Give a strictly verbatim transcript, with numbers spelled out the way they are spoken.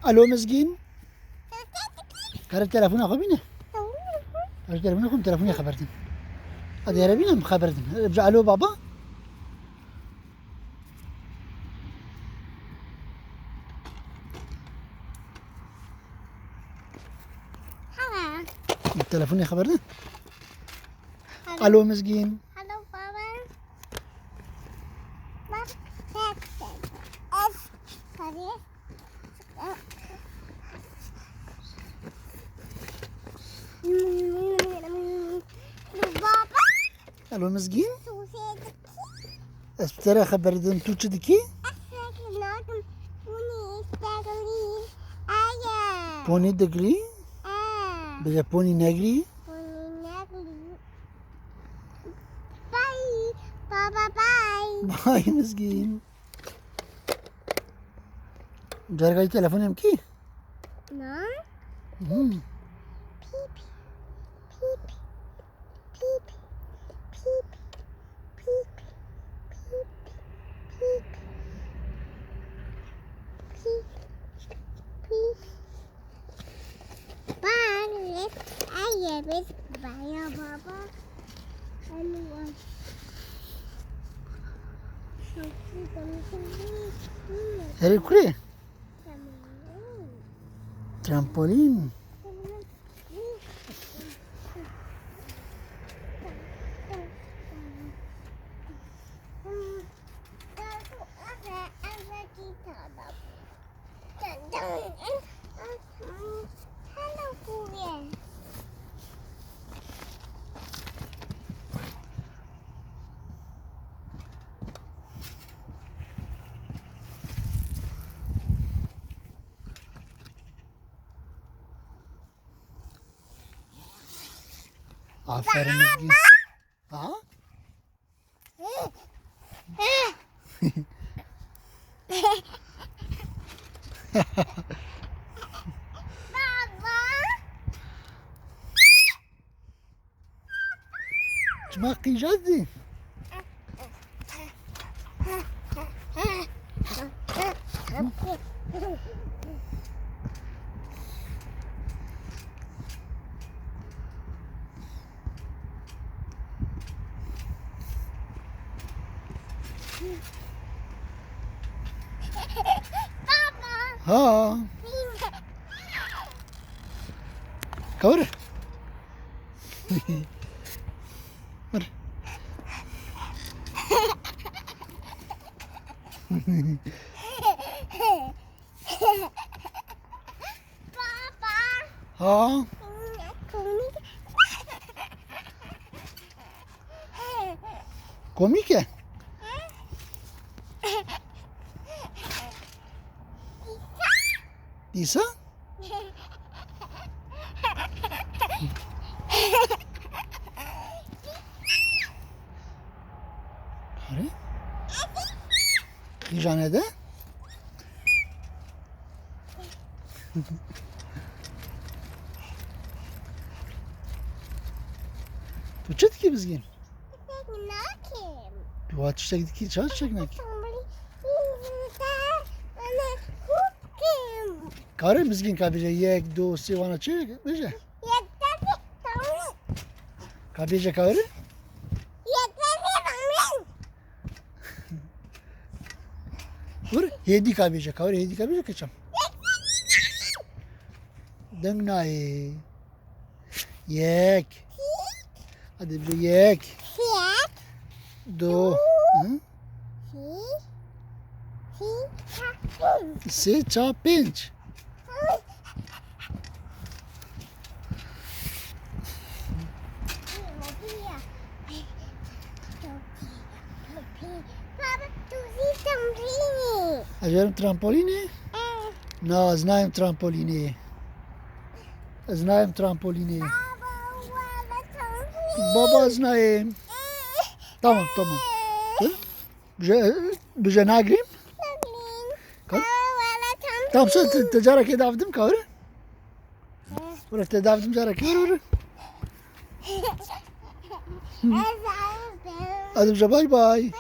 Alo Mizgîn. Kare telefona xwe bîne. Kare telefona xwe, telefona xeber din. Hadi here bîne xeber din. Bije alo baba. Hala. Telefonê xeber de. Alo. Alo Mizgîn. Alo baba. Bak, bak, bak. Of. Hadi. Baba. Alo Mizgîn. Susê dikî. Ez bi te re xeber didim, tu çi dikî? Ez fekir nakim. Pony is degli. Aye. Pony degli? Ee. Bije pony negli? Pony negli. Bye. Baba bye. Bye Mizgîn. Cargayî telefonê min kî? Na. Hmm. Pî, pî, pî, pî. Pîp, pîp, pîp, pîp, pîp. Pîp, pîp. Bak, let's, ay, evet, baya baba. Anne, bak. Herê kurê? Trampolin. Aferin Mizgîn. Ha? Baba. Çima qîja dî? Baba. Ha. Kawir. Ver. Baba. Ha? Komik. Komik e? Dîsa? Arê? Qîjane de? Tu çi dikî Mizgîn? Nakim. Tu wa tiştek dikî, çawa tiştek nakî? Kare Mizgîn ka bêje yek, du, sê, wana çi bêje? Yek, du, sê, tamam. Ka bêje kare? Yek, du, sê, tamam. Vur, hêdî ka bêje, ka vur, hêdî ka bêje, keçam. Deng nayê. Yek. Hadi bir yek. Yek. Du. Hı? Sê, çar, pênc. Baba, tu zî temrînî. Ez werim trampolinê? Eh. Na, ez nayêm trampolinê. Ez nayêm trampolinê. Baba, were temrînî. Baba, ez nayêm. Eh. Tamam, tamam. Eh. Hı? Bije, bije nagrîm? Nagrîm. Ka? Tamam, sen te, te carekê dav dim ka, were? Were te dav dim carekê, were, were. Hadi bije bay bay.